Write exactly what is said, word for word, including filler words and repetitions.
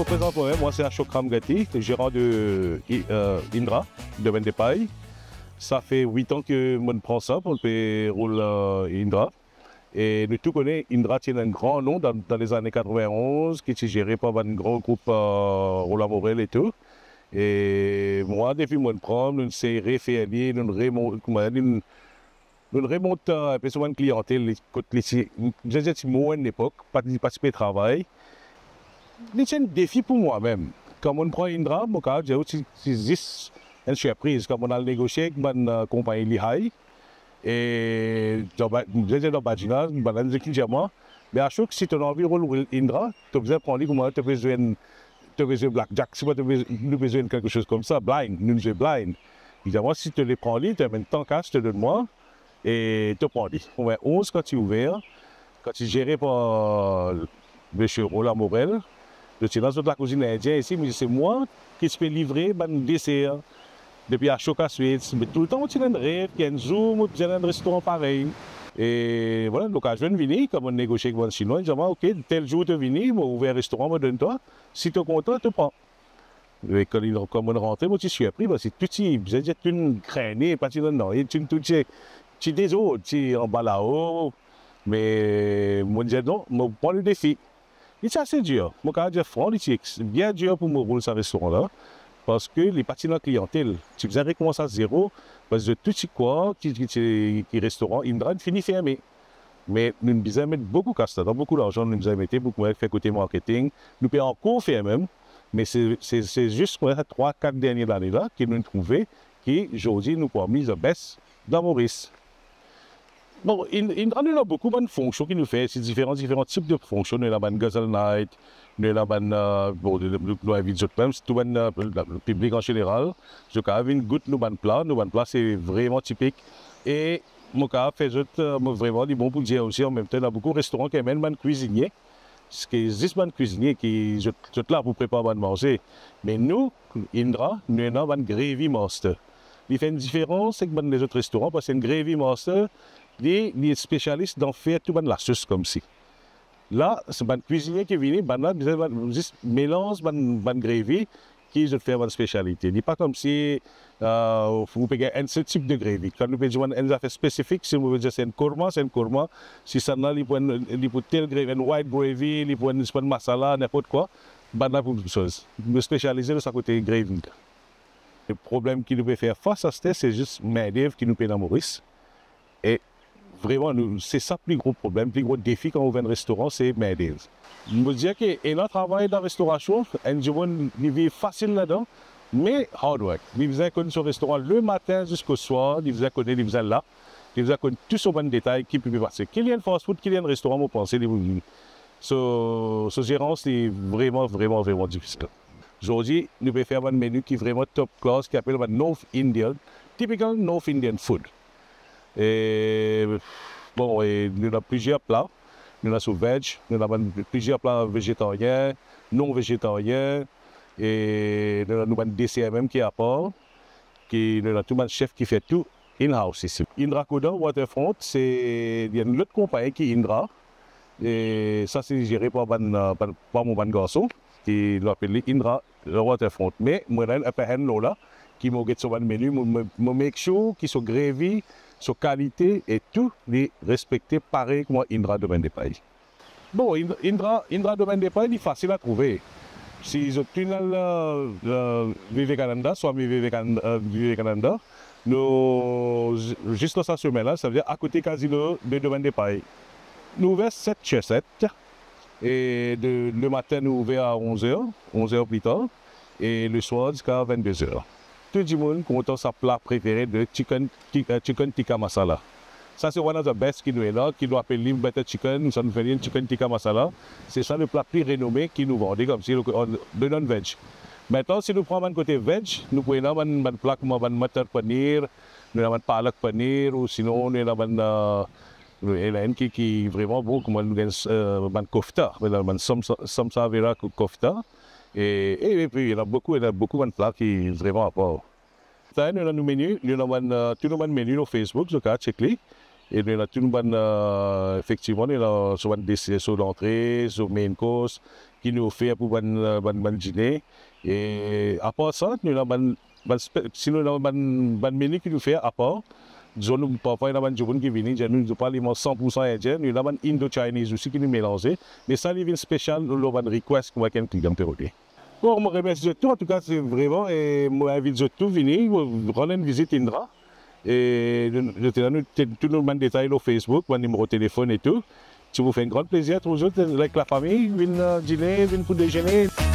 Prezant mwa, mwa se Ashok Ramgati, zeran de I-, euh, Indra, Domaine des Payes. Sa fer wit an ki mo'nn pran sa pou nou pe roul, euh, Indra. E nou tou kone Indra ti ena enn gran nom dan, dan lezane katreven-onz, ki ti zere par bann gran group, euh, Roland Morel e tou. E mwa, depi mo'nn pran, nou sey refer li, nou remont, kouma dir, nou, nou remont, euh, inpe so bann kliyantel, li, kot li ti, bizin dir ti mor enn lepok, pa, li pa ti pe travay. Li ti enn defi pou mwa mem. Kan mo'nn pran Indra, mo kapav dir ou ti, ti zis enn sirpriz. Kan mo'nn al negosie ek bann, euh, konpagni Lehigh, e dan ba-, bizin dir dan badinaz, bann la dir ki dir mwa, "Me Ashok, si to anvi roul Indra, to bizin pran li kouma to pe zwe enn, to pe zwe blackjack, sipa to pe, nou pe zwe enn kiksoz koumsa, blind, nou zwe blind." Li dir mwa, "Si to le pran li, to amenn tan kas, to donn mwa, e to pran li." Kouma onz kan ti ouver, kan ti zere par Misie Roland Morel, zot ti ena zot lakouzinn indien isi, me se mwa ki ti pe livre bann deser depi Ashoka Sweets. Me toultan mo ti ena enn rev ki enn zour mo bizin ena enn restoran parey. E vwala, lokazion inn vini, kan mo'nn negosie ek bann Sinwa, li dir mwa, "Ok, tel zour to vini, mo ouver restoran, mo donn twa. Si to kontan, to pran." E kan li, kan mo'nn rantre, mo ti sirpri, parski tou ti, bizin dir, tou inn grene, pa ti ena nanye, tou, tou ti, ti dezord, ti anba lao. Me mo'nn dir, "Non, mo pran le defi." Li ti ase dir, mo kapav dir fran, li ti ex-, bien dir pou mo roul sa restoran la, parski li pa ti ena kliyantel. Ti bizin rekoumans a zero, parski zot tou ti krwar ki, ki, ki, ki restoran Indra inn fini ferme. Me nou bizin met boukou kas ladan, boukou larzan nou bizin mete, boukou mwayin fer kote marketing. Nou pe ankor fer mem, me se, se, se zis kouma sa trwa, kat dernie lane la ki nou trouve ki zordi nou parmi the best dan Moris. Bon, In-, Indra nou ena boukou bann fonksion ki nou fer, se diferan, diferan tip de fonksion. Nou ena bann Guzzle Night, nou ena bann, euh, bon, nou, nou, nou invit zot mem, tou bann, euh, le, le piblik an zeneral, zot kapav vinn gout nou bann pla. Nou bann pla se vreman tipik. E mo kapav fer zot, euh, mo vreman, li bon pou dir osi, an mem tan, ena boukou restoran ki amenn bann kwizinie, ki zis bann kwizinie ki zot, zot la pou prepar bann manze. Me nou, Indra, nou ena bann gravy master. Li fer enn diferans ek bann lezot restoran, parski enn gravy master, li, li spesialis dan fer tou bann lasos koumsi. La, se bann kwizinie ki vini, bann la bizin bann, zis melanz bann, bann gravy ki zot fer bann spesialite. Li pa koumsi, euh, ou pe gagn enn sel tip de gravy. Kan nou pe dir bann enn zafer spesifik, si mo pe dir se enn korma, se enn korma. Si sannla li pou enn, li pou tel gravy, enn white gravy, li pou enn, li pou enn masala, ninport kwa, bann la pou kiksoz. Nou spesialize dan sa kote gravy. Le problem ki nou pe fer fas aster, se zis mindev ki nou pena Moris. E vreman, nou, se sa pli gro problem, pli gro defi kan ou ouver enn restoran, se mindev. Mo dir ki ena travay dan restorasion, enn dimoun, li viv fasil ladan, me hard work. Li bizin konn so restoran lematin ziska swar, li bizin kone, li bizin la, li bizin konn tou so bann detay ki pou pe pase. Ki li enn fast food, ki li enn restoran, mo panse li pou, so, so zerans, li vreman, vreman, vreman difisil. Zordi, nou pe fer bann meni ki vreman top class, ki apel bann North Indian, typical North Indian food. E, bon, e nou ena plizier pla. Nou ena so veg, nou ena bann plizier pla vezetarien, non vezetarien, e nou ena nou bann deser mem ki apar, ki nou ena tou bann sef ki fer tou in-house isi. Indra Koda Waterfront, se, li enn lot konpagni ki Indra, e sa se zere par bann, bann, par mo bann garson, ki nou apel li Indra Waterfront. Me mo ena enn upper hand lor la, ki mo get so bann meni, mo, mo, mo make sure ki so gravy, so kalite e tou, li respekte parey kouma Indra Domaine des Payes. Bon, In-, Indra, Indra Domaine des Payes, li fasil a trouve. Si zot inn al, euh, euh, Vivekananda, swa Vivekan-, euh, Vivekananda, nou, zi-, zis lor sa semin la, savedir akote kazino de Domaine des Payes. Nou ouver set tir set, e de, lematin nou ouver a onz er, onz er pli tar, e leswar ziska vennde zer. Tou dimoun kontan sa pla prefere de chicken, ti-, euh, chicken tikka masala. Sa se one of the best ki nou ena, ki nou apel li butter chicken, sa nou fer li chicken tikka masala. Se sa le pla pli renome ki nou vande koumsi, euh, de non-veg. Aster, si nou pran bann kote veg, nou pou ena bann, bann pla kouma bann matar paneer, nou ena bann palak paneer, ou sinon nou ena bann, euh, ena enn ki, ki vreman bon, kouma nou gagn, euh, bann kofta, nou ena bann samsa-, samsavera ko-, kofta. E, e, epi, ena boukou, ena boukou bann pla ki vreman apar. Sa, nou ena nou meni, nou ena bann, euh, tou nou bann meni lor Facebook, zot kapav check li. E nou ena tou nou bann, euh, efektivman, nou ena so bann deser, so lantre, so main course, ki nou ofer pou bann, bann, bann dine. E apar sa, nou ena bann, bann spe-, si nou ena bann, bann meni ki nou fer apar, dizon nou, parfwa ena bann dimoun ki vini, dir nou, nou pa li manz san pour san indien, nou ena bann Indo-Chinese osi ki nou melanze. Me sa, li vinn spesial lor bann request kouma ki enn klian pe rode. Bon, mo remersi zot tou, antouka, se vreman, e mo invit zot tou vini, rann enn vizit Indra. E nou, nou ena nou, te-, tou nou bann detay lor Facebook, bann nimero telefonn e tou. Ti pou fer enn gran plezir trouv zot, avek lafami, vinn, eh, dine, vinn pou dezene.